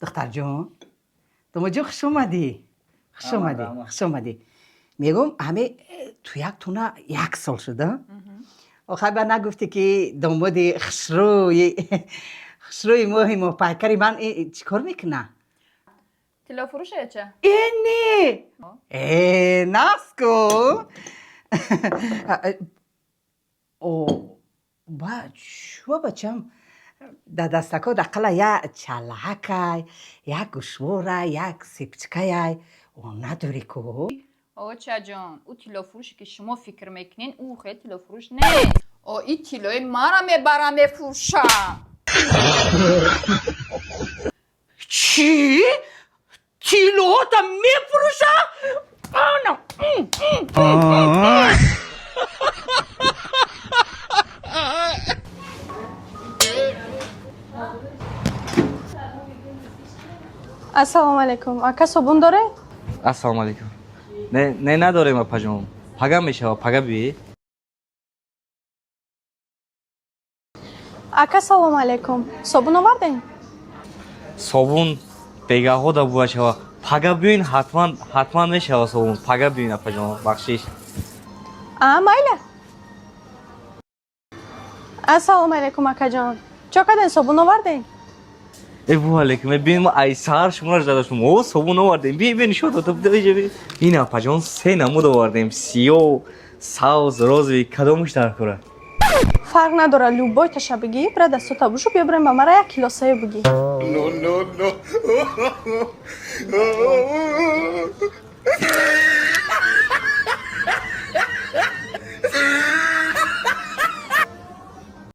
Духтарҷон, домодҷон, хуш омадӣ, хуш омадӣ, хуш омадӣ. Мегӯм, ҳаме туяк туна як сол шуда. Охай, ба нагуфтӣ, ки домоди хушрӯи хушрӯи моҳи моҳпайкари ман чӣ кор мекуна? Тиллофурӯше ча? Э, не, э, наску. О, ба чӯ, бачам, дар дастако дақала як чалакай, як гӯшворай, як сепчикаяй, о, надорӣ ку? Очаҷон, ӯ тиллофурӯше, ки шумо фикр мекунед, ӯ хеле тиллофурӯш нест. О, и тиллои мара мебара, мефурӯша. Чӣ? Тиллота мефурӯша? Ана. Ассалому алайкум, ака, собун доред? Ассалому алайкум. Не, не, надорем, апаҷон. Пага мешава, пага биёед. Ака, салому алайкум, собун овардем? Собун бегаҳо да бояд шава. Пага биёин, ҳатман, ҳатман мешава собун. Пага биёин, апаҷон, бахшиш. А, майла. Ассалому алайкум, акаҷон, чо кардем, собун овардем? Э, ва алайкум. Э, биёин, мо ай саҳар шуморо жда доштем. О, собун овардем. Биё, биё, нишон додам. Биё. Ин, апаҷон, се намуд овардем: сиёҳ, сабз, розовый. Кадомаш дар кора? Фарқ надорад, любой таша бигӣ, бира дастута бушу, биё, бирем, ба мара як килосаю бигӣ. No, no, no.